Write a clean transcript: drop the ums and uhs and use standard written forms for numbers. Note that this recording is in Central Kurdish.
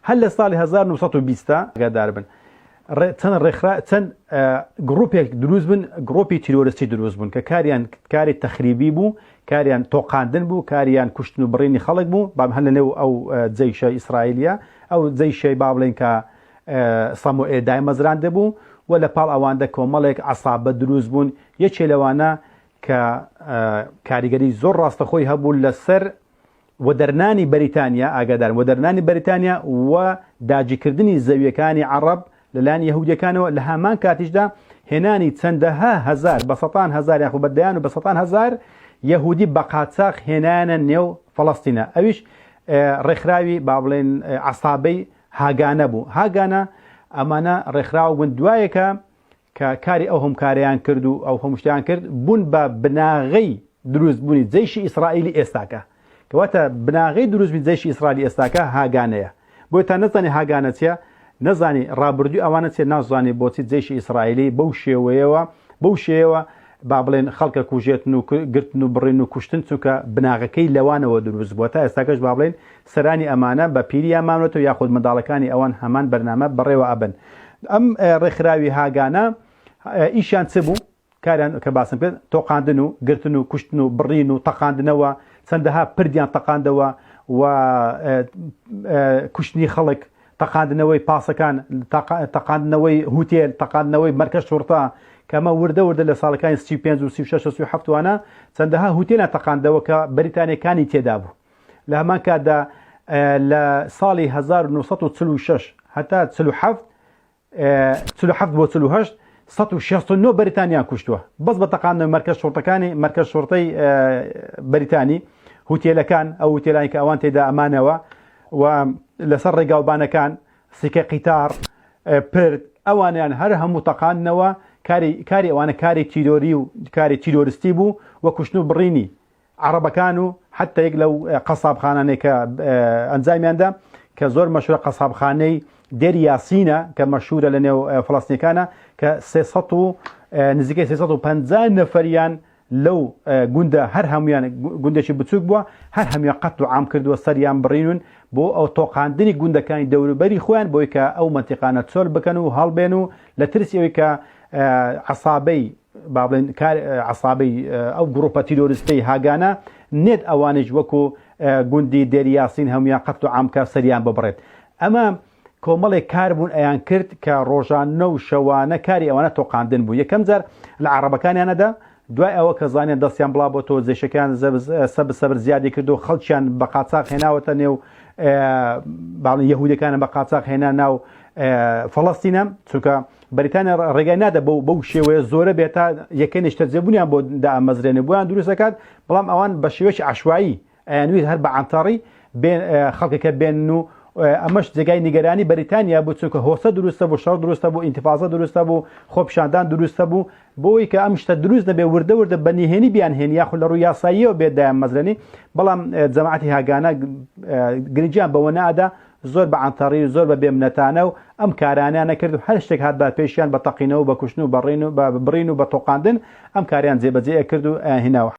هەر لە ساڵی 1920 ئاگادار بن چەند ڕێکخرا چەند گڕوپێک دروست بن، گڕوپی تیرۆرستی دروست بوون کە کاریان کاری تەخریبی بوو، کاریان تۆقاندن بوو، کاریان کوشتن و بڕینی خەڵک بوو، بام هەر لەنێو ئەو جەیشە ئیسرائیلیە، ئەو جەیشەی با بڵێین کە سەموئێل دایمەزراندبوو و لە پاڵ ئەواندا کۆمەڵێک عەسابە دروست بوون، یەکێ لەوانە کە کاریگەری زۆر ڕاستەخۆی هەبوو لەسەر وەدەرنانی بەریتانیا، ئاگادارن، وەدەرنانی بەریتانیا و داگیرکردنی زەویەکانی عەڕەب لەلایەن یەهودیەکانەوە، لە هەمان کاتیشدا هێنانی چەندەها هەزار، بە سەتان هەزار یاخود بە دەیان و بە سەتان هەزار یەهودی بە قاچاخ هێنایانە نێو فەڵەستینە، ئەویش ڕێکخراوی با بڵێن عەسابەی هاگانە بوو. هاگانە ئەمانە ڕێکخراو بوون دوایەکە کە کاری ئەو هەموو کارەیان کرد و ئەو هەموو شتیان کرد بوون بە بناغەی دروست بوونی جەیشی ئیسرائیلی ئێستاکە. کەواتە بناغەی دروست بوونی جەیشی ئیسرائیلی ئێستاکە هاگانەیە. بۆیە تا نەزانی هاگانە چیە، نەزانی ڕابردووی ئەوانە چیە، نازانی بۆچی جەیشی ئیسرائیلی بەو شێوەیەوە بەو شێوە با بڵێن خەڵکە کوژێتن و گرتن و بڕین و کوشتن، چونکە بناغەکەی لەوانەوە دروست بووە. تا ئێستاکەش با بڵێن سەرانی ئەمانە بە پیریان ماونەتەوە یاخود منداڵەکانی ئەوان هەمان بەرنامە بەڕێوە ئەبەن. ئەم ڕێکخراوی هاگانە ئیشیان چ بوو؟ کاریان کە باسم کرد تۆقاندن و گرتن و کوشتن و بڕین و تەقاندنەوە، چەندەها پردیان تەقاندەوە و کوشتنی خەڵک، تەقاندنەوەی پاسەکان، تەقاندنەوەی هوتێل، تەقاندنەوەی مەرکەز شوڕتە، کە ئەمە وردە وردە لە ساڵەکانی 35 و 36 و 37 وانە چەندەها هوتێلیان تەقاندەوە کە بەریتانیەکانی تێدا بوو. لە هەمان کاتدا لە ساڵی 1946 هەتا 47 47 بۆ 48 169 بەریتانیان کوشتووە بەس بە تەقاندنەوەی مەرکەز شوڕتەکانی مەرکەز شوڕتەی بەریتانی هوتێلەکان ئەو هوتێلانی کە ئەوان تێدا ئەمانەوە و لەسەر ڕێگاوبانەکان سیکە قیتار پرد ئەوانیان هەر هەموو تەقاندنەوە کاری کاری ئەوانە کاری تیرۆری و کاری تیرۆرستی بوو و کوشتن و بڕینی عەڕەبەکان و حەتتا یەک لەو قەسابخانانەی کە ئەنجامیان دا کە زۆر مەشهورە قەسابخانەی دێر یاسینە کە مەشهورە لە نێو فەڵەستینیەکانە کە 300 و نزیکەی 350 نەفەریان لەو گوندە هەر هەمویان گوندێکی بچووک بووە هەر هەمویان قەتل و عام کردووە سەریان بڕینون بۆ ئەو تۆقاندنی گوندەکانی دەوروبەری خۆیان بۆی کە ئەو مەنتیقانە چۆل بکەن و هەڵبێن و لە ترسی ئەوی کە عەسابەی با بڵێن کار عەسابەی ئەو گروپە تیرۆریستەی هاگانە نێت ئەوانیش وەکو گوندی دێر یاسین هەمویان قەتل و عام کە سەریان ببڕێت. ئەمە کۆمەڵێک کار بوون ئەیان کرد کە ڕۆژانە و شەوانە کاری ئەوانە تۆقاندن بوو. یەکەم جار لە عەڕەبەکانیانەدا، دوای ئەوە کە زانیان دەستیان بڵاو بۆتەوە جەیشەکەیان سەبر سەبر زیادی کرد و خەڵکیان بە قاچاخ هێناوەتە نێو با بڵێن یەهودەکانیان بە قاچاخ هێنا ناو فەڵەستینە، چونکە بەریتانیا ڕێگای نادا بەو بەو شێوەیە زۆرە بێت تا یەکەی نیشتەجێبوونیان بۆ دامەزرێنێ بۆیان دروست دەکات، بەڵام ئەوان بە شێوەیەکی عەشوایی ئەیانویست هەر بە عەنتەڕی بێن خەڵکەکە بێنن و ئەمەش جێگای نیگەرانی بەریتانیا بوو، چونکە هۆسە دروستە بوو، شەڕ دروستە بوو، ئینتفازە دروستە بوو، خۆپیشاندان دروستە بوو، بۆی کە ئەم شتە دروست نەبێ وردە وردە بە نهێنی بیانهێنی یاخود لە ڕووی یاساییەوە بێت دایانمەزرێنی، بەڵام جەماعەتی هاگانە گرنگیان بەوە نەئەدا، زۆر بە عەنتەڕی و زۆر بە بێمنەتانە و ئەم کارانەیان ئەکرد و هەر شتێک هاتبا پێشیان بە تەقینەوە و بە کوشتن و بە بڕین و بە تۆقاندن ئەم کارەیان جێبەجێ ئەکرد و ئەیانهێناوە.